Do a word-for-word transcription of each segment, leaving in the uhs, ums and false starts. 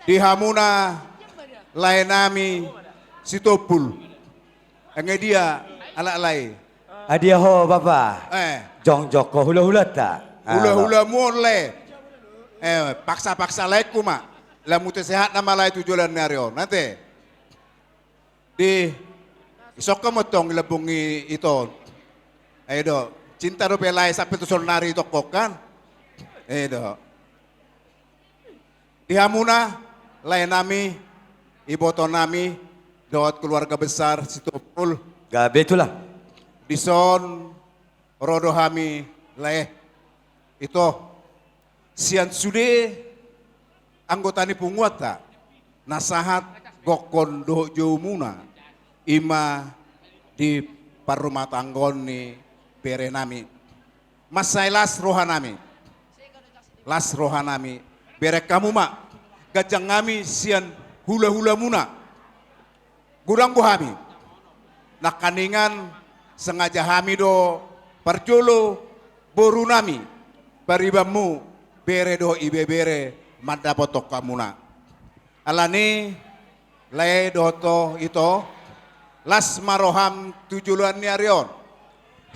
Di hamuna lae nami Sitompul. Anggo dia halak lae. Adia ho bapa. Eh. Jongjong ho hulahulanta. Hulahulamu on lae. Eh, paksa-paksa laengku ma. Lam muse sehat nama lae tu joloan ni ari on. Ate. Di isongka motong i lambung i ito. Ai do. Cinta dope lae sampe tu saonari itongkon kan. Ai do. Di hamuna lae nami, iboto nami, dohot keluarga besar Sitompul. Gabe tulang. Dison ro do hami lae. Ito. Sian sude anggota ni punguanta na sahat gokkon dohot joumuna, ima di parrumatanggaon ni bere nami. Mansai las roha nami. Las roha nami. Bereng hamu ma ganjang nami sian hulahulamuna. Godang do hami. Nangkiningan sengaja hami do parjolo boru nami, paribanmu, bere dohot ibebere mandapothon hamuna. Alani lae dohot ito, las ma roham tu joloan ni ari on.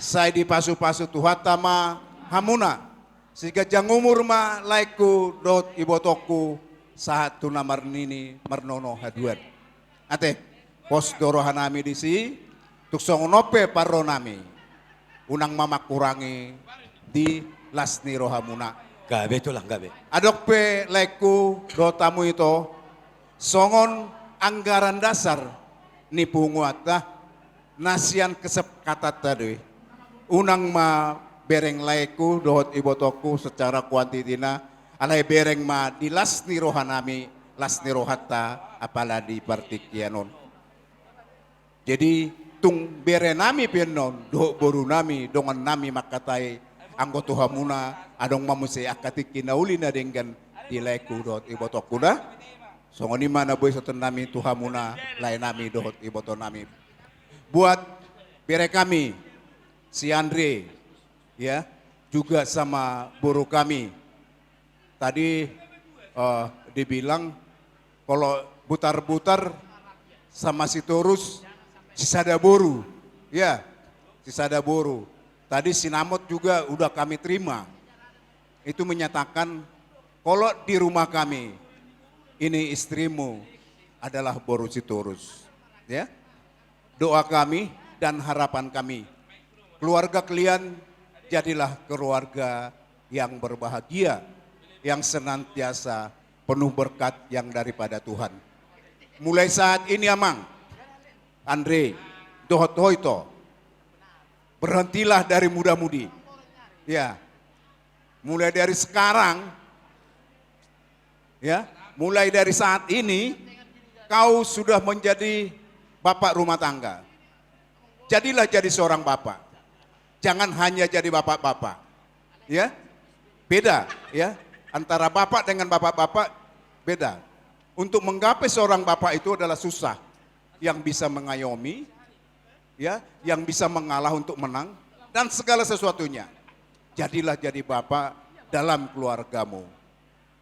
Sai dipasupasu Tuhanta ma hamuna. Siganjang umur ma laengku dohot ibotongku sahat tu na marnini marnono haduan. Ate, pos do roha nami disi, tung songon on pe parro nami. Unang ma mangkurangi di las ni rohamuna. Gabe tulang, gabe. Adong pe laengku dohot hamu ito, songon anggaran dasar ni punguanta, na sian kesepakatanta do i. Unang ma bereng laengku dohot ibotongku secara kuantitina, alai bereng ma di las ni roha nami, las ni rohanta, apala di partingkian on. Jadi, tung bere nami pe annon, dohot boru nami, dongan nami mangkatai, anggo tu hamuna, adong ma muse angka tingki na uli na denggan di laengku dohot ibotongku da. Songon i ma na boi dipasahat nami tu hamuna, lae nami dohot iboto nami. Buat bere kami, si Andre, ya, juga sama boru kami. Tadi, eh, dibilang, kalau Butarbutar sama Sitorus, sisada boru. Ya, sisada boru. Tadi Sinamot juga udah kami terima. Itu menyatakan, kalau di rumah kami, ini istrimu adalah boru Sitorus. Ya. Doa kami dan harapan kami, keluarga kalian jadilah keluarga yang berbahagia, yang senantiasa penuh berkat yang daripada Tuhan. Mulai saat ini, Amang, Andre, dohot ho ito, berhentilah dari muda-mudi. Ya, mulai dari sekarang, ya, mulai dari saat ini, kau sudah menjadi bapak rumah tangga. Jadilah jadi seorang bapak. Jangan hanya jadi bapak-bapak. Ya, beda, ya. Antara bapak dengan bapak-bapak, beda. Untuk menggapai seorang bapak itu adalah susah. Yang bisa mengayomi, ya, yang bisa mengalah untuk menang, dan segala sesuatunya. Jadilah jadi bapak dalam keluargamu.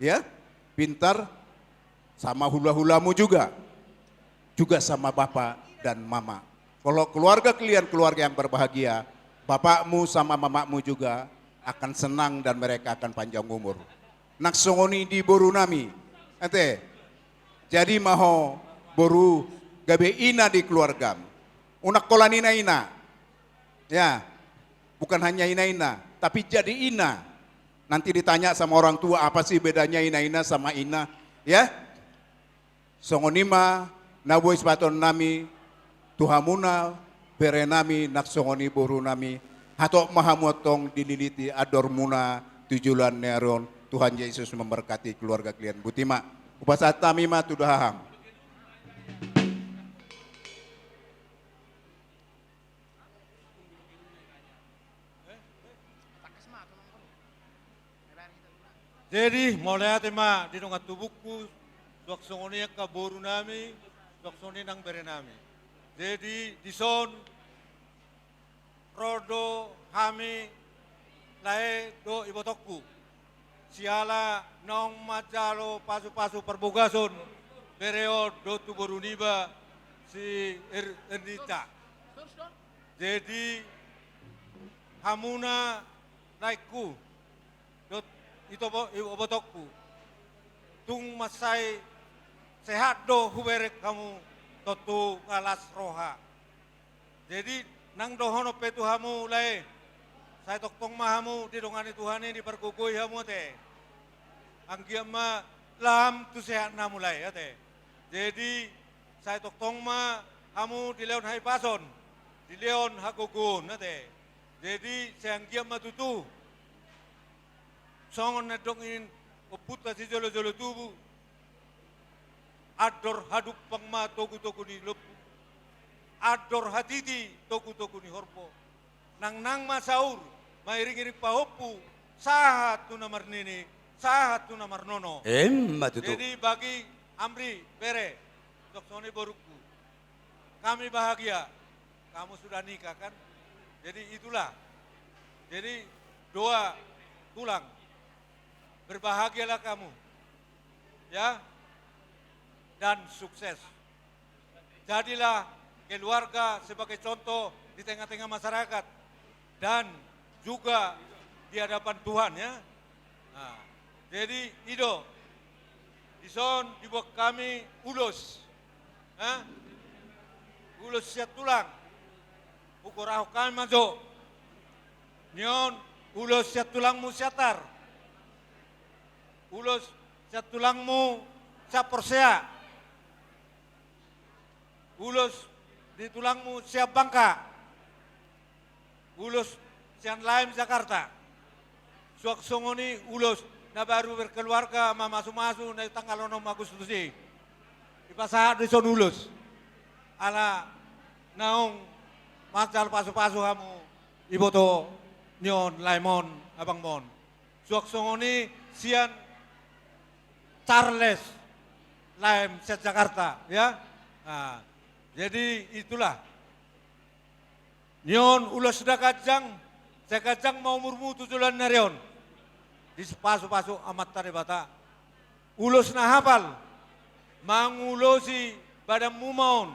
Ya, pintar, sama hulahulamu juga. Juga sama bapak dan mama. Kalau keluarga kalian keluarga yang berbahagia, bapakmu sama mamamu juga akan senang dan mereka akan panjang umur. Nang songon i di boru nami. Ate. Jadi ma ho boru gabe ina di keluargam. Unang holan ina-ina. Ya. Bukan hanya ina-ina, tapi jadi ina. Nanti ditanya sama orang tua, apa sih bedanya ina-ina sama ina? Ya. Songon i ma na boi dipasahat nami tu hamuna, bere nami, nang songon i boru nami, hatop ma hamu antong dililiti andormuna tu joloan ni ari on. Tuhan Yesus memberkati keluarga kalian. Boti ma. Hupasahat hami ma tu dahahang. Jadi, mauliate ma di dongan tubungku, suang songon i angka boru nami, suang songon i nang bere nami. Jadi, dison ro do hami lae dohot ibotongku. Siala naung manjalo pasupasu parbogason, bere on dohot tu boru niba si Er-, Ernita. Jadi, hamuna laengku, dohot ito bo-, ibotongku, tung mansai sehat do hubereng hamu, tontu las roha. Jadi, nang dohonon pe tu hamu lae, sai tongtong ma hamu didongani Tuhan i, dipargogoi hamu ate. Anggiat ma lam tu sehatna hamu lae ate. Jadi, sai tongtong ma hamu dilehon hahipason, dilehon hagogoon ate. Jadi, sai anggiat ma tutu songon na nidok ni ompunta sijolojolo tubu, andor hadumpang ma togutogu ni lombu, andor hatiti togutogu ni horbo. Nangnang ma saur, mairingiring pahompu, sahat tu na marnini, sahat tu na marnono. Emma tutu. Jadi bagi Amri, bere, songon i borungku, kami bahagia, kamu sudah nikah kan? Jadi itulah. Jadi doa tulang, berbahagialah kamu, ya, dan sukses. Jadilah keluarga sebagai contoh di tengah-tengah masyarakat dan juga di hadapan Tuhan, ya. Nah, jadi i do, dison dibuat hami ulos. Hah? Ulos sian tulang. Hugorahon hami ma jo. Ni on ulos sian tulangmu Siantar. Ulos sian tulangmu Sianporsea. Ulos ni tulangmu sian Bangka. Ulos sian Laem Jakarta. Suang songon i ulos na baru berkeluarga, mamasumasu na di tanggal onom Agustus i. Dipasahat do dison ulos. Ala naung manjalo pasupasu hamu, iboto ni on, laem on, abangmon. Suang songon i sian Charles, laem sian Jakarta, ya. Nah, jadi itulah. Ni on ulos na ganjang, sai ganjang ma umurmu tu joloan ni ari on. Dipasupasu Amanta Debata. Ulos na hapal, mangulosi badanmu ma on,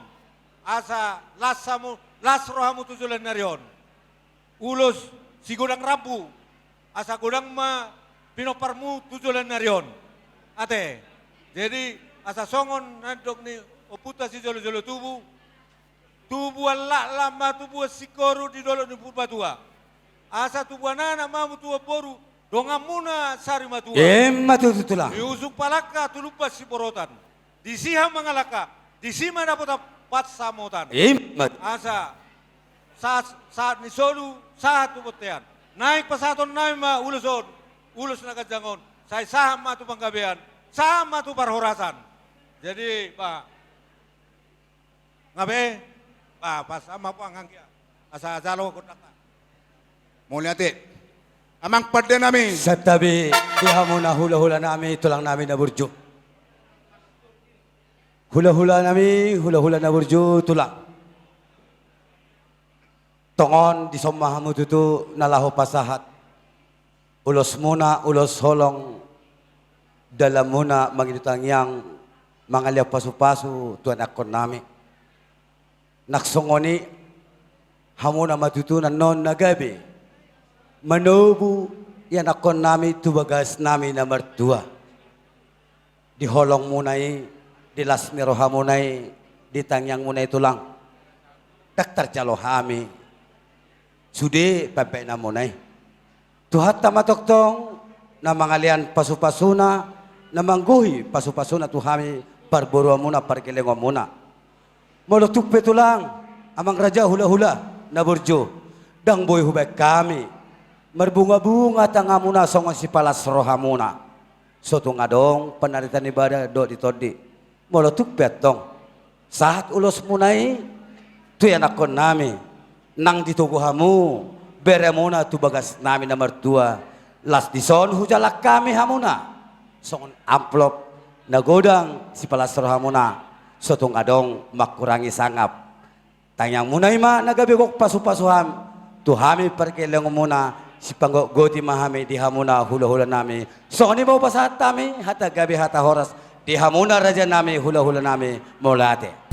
asa las hamu, las rohamu tu joloan ni ari on. Ulos sigodang rambu, asa godang ma pinomparmu tu joloan ni ari on. Ate. Jadi, asa songon na nidok ni ompunta sijolojolo tubu, tubuan laklak ma tubuan singkoru di dolok ni Purbatua. Asa tubuan anak ma hamu tubuan boru, donganmuna sarimatua. Emma tutu tulang. Di Usung Palangka tu Lumban Siborotan. Disi hamu mangalangka, disi ma dapotan pansamotan. Emma. Asa sahat, sahat ni solu, sahat tu bontean. Naeng pasahatonnami ma ulos on, ulos na ganjang on. Sai sahat ma tu panggabean, sahat ma tu parhorasan. Jadi, ba, nga be, ba, pas ama puang anggia. Asa jalo gondangta. Mauliate. Amang pandenami. Santabi di hamuna hulahulanami, tulangnami na burju. Hulahulanami, hulahula na burju, tulang. Tongon dison ma hamu tutu na laho pasahat ulosmuna, ulos holong, dalanmuna mangido tangiang, mangalean pasupasu tu ianakkonnami. Nang songon i, hamuna ma tutu annon na gabe manobu ianakkonnami tu bagasnami na martua. Di holongmuna i, di las ni rohamuna i, di tangiangmuna i, tulang. Ndang tarjalo hami sude pambahenanmuna i. Tuhanta ma tongtong na mangalean pasupasuna, na manggohi pasupasuna tu hami parboruonmuna, pargellengonmuna. Molo tung pe, tulang, amang raja, hulahula na burju, ndang boi hubaen hami marbungabunga tanganmuna songon sipalas rohamuna. So tung adong panarita ni badan dohot di tondi. Molo tung pe antong sahat ulosmuna i tu ianakkonnami, nang ditogu hamu beremuna tu bagasnami na martua, las dison hujalang hami hamuna songon amplop na godang sipalas rohamuna. So tung adong mangkurangi sangap, tangiangmuna i ma na gabe gok pasupasu hami tu hami pargellengonmuna, Sipanggotigoti ma hami di hamuna hulahulanami. Songon i ma hupasahat hami hata gabe hata horas di hamuna rajanami hulahulanami, mauliate.